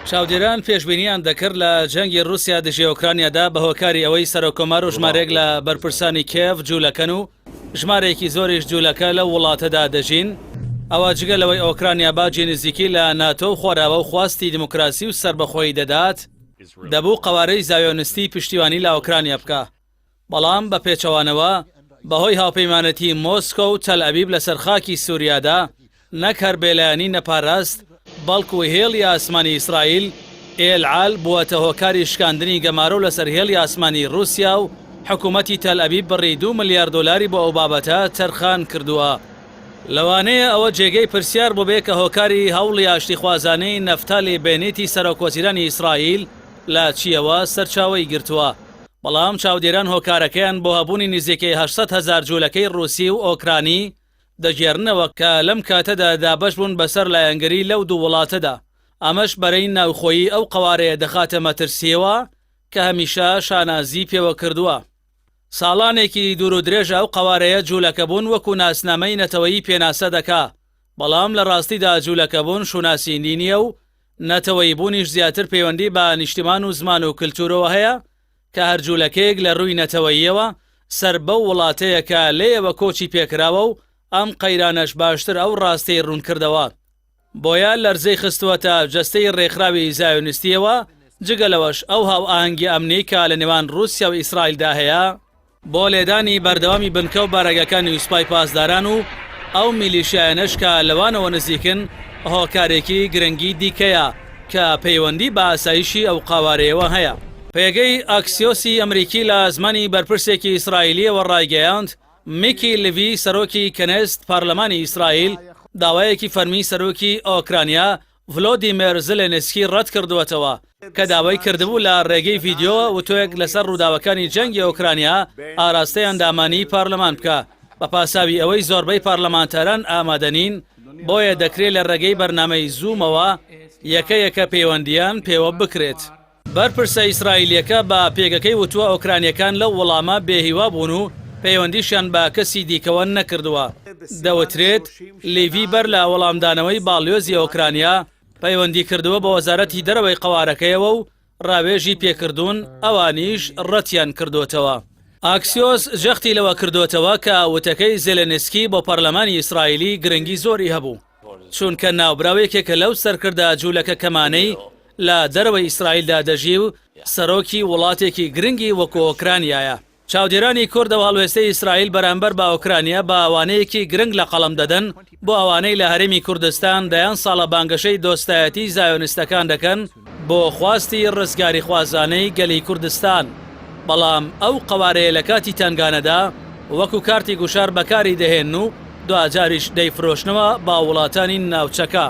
چاودێران پێشبینیان دەکرد لە جەنگی ڕووسیا دژی ئۆکرانیادا بە هۆکاری ئەوەی سەرۆککۆمار و ژمارەیەک لە بەرپرسانی کیێڤ جوولەکەن و ژمارەیەکی زۆریش جوولەکە لەو وڵاتەدا دەژین، ئەوە جگە لەوەی ئۆکرانیا باجی نزیکی لە ناتۆ و خۆراوا و خواستی دیموکراسی و سەربەخۆیی دەدات، دەبوو قەوارەی زایۆنستی پشتیوانی لە ئۆکرانیا بکا. بەڵام بە پێچەوانەوە بەهۆی هاوپەیمانێتی مۆسکۆ و تەلئەبیب لەسەر خاکی سوریادا نەک هەر بێلایەنی نەپاراست بەڵکو هێڵی ئاسمانی ئیسرائیل، ئێل عال، بووەتە هۆکاری شکاندنی گەمارۆ لەسەر هێڵی ئاسمانی روسیا و حکومەتی تەلئەبیب بڕی دوو ملیار دۆلاری بۆ ئەو بابەتە تەرخان کردووە. لەوانەیە ئەوە جێگەی پرسیار بووبێ کە هۆکاری هەوڵی ئاشتیخوازانەی نەفتالی بێنیتی سەرۆکوەزیرانی ئیسرائیل لە چییەوە سەرچاوەی گرتووە؟ بەڵام چاودێران هۆکارەکەیان بۆ هەبوونی نزیکەی 800 هەزار جوولەکەی ڕووسی و ئۆکرانی دەگێڕنەوە کە لەم کاتەدا دابەش بوون بەسەر لایەنگری لەو دوو وڵاتەدا، ئەمەش بەرەی ناوخۆیی ئەو قەوارەیە دەخاتە مەترسییەوە کە هەمیشە شانازی پێوە کردووە. ساڵانێکی دوورودرێژە ئەو قەوارەیە جوولەکەبوون وەکو ناسنامەی نەتەوەیی پێناسە دەکا، بەڵام لە ڕاستیدا جوولەکەبوون شوناسی نییە و نەتەوەییبوونیش زیاتر پەیوەندی بە نیشتیمان و زمان و کلتورەوە هەیە کە هەر جولەکەیەک لە رووی نەتەوەییەوە سەر بەو وڵاتەیە کە لێیەوە کۆچی پێکراوە و ئەم قەیرانەش باشتر ئەو راستیەی روونکردەوە بۆیە لەرزەی خستووەتە جەستەی رێکخراوی زایۆنیستیەوە، جگە لەوەش ئەو هاوئاهەنگی ئەمنیەی کە لە نێوان رووسیا و ئیسرائیلدا هەیە، بۆ لێدانی بەردەوامی بنکە و بارەگاکانی سوپای پاسداران و ئەو میلیشیایانەش کە لەوانەوە نزیکن، هۆکارێکی گرنگی دیکەیە کە پەیوەندی بە ئاسایشی ئەو قەوارەیەوە هەیە. پێگەی ئاکسیۆسی ئەمریکی لە زمانی بەرپرسێکی ئیسرائیلییەوە ڕایگەیاند، میکی لڤی سەرۆکی کنێست، پارلەمانی ئیسرائیل، داوایەکی فەرمی سەرۆکی ئۆکرانیا ڤلۆدیمێر زلێنسکی ڕەتکردووەتەوە کە داوای کردبوو لە ڕێگەی ڤیدیۆوە وتۆیەک لەسەر ڕووداوەکانی جەنگی ئۆکرانیا ئاراستەی ئەندامانی پارلەمان بکا بە پاساوی ئەوەی زۆربەی پارلەمانتاران ئامادە نین بۆیە دەکرێ لە ڕێگەی بەرنامەی زوومەوە یەکە یەکە پەیوەندییان پێوە بکرێت. بەرپرسە ئیسرائیلییەکە بە پێگەکەی وتووە ئۆکرانییەکان لەو وەڵامە بێهیوا بوون و پەیوەندیشیان بە کەسی دیکەوە نەکردووە. دەوترێت، لیڤی بەر لە وەڵامدانەوەی باڵیۆزی ئۆکرانیا، پەیوەندی کردووە بە وەزارەتی دەرەوەی قەوارەکەیەوە و ڕاوێژی پێکردوون، ئەوانیش ڕەتیان کردۆتەوە. ئاکسیۆس جەختی لەوە کردۆتەوە کە وتەکەی زێلێنسکی بۆ پەرلەمانی ئیسرائیلی گرنگی زۆری هەبوو، چونکە ناوبراو یەکێکە لەو سەرکردە جوولەکە کەمانەی لە دەرەوەی ئیسرائیلدا دەژی و سەرۆکی وڵاتێکی گرنگی وەکو ئۆکرانیایە. چاودێرانی کورد ئەو هەڵوێستەی ئیسرائیل بەرامبەر بە ئۆکرانیا بە وانەیەکی گرنگ لە قەڵەم دەدەن بۆ ئەوانەی لە هەرێمی کوردستان دەیان ساڵە بانگەشەی دۆستایەتی زایۆنیستەکان دەکەن بۆ خواستی ڕزگاریخوازانەی گەلی کوردستان، بەڵام ئەو قەوارەیە لە کاتی تەنگانەدا وەکو کارتی گوشار بەکاری دەهێنن و دواجاریش دەیفرۆشنەوە بە وڵاتانی ناوچەکە.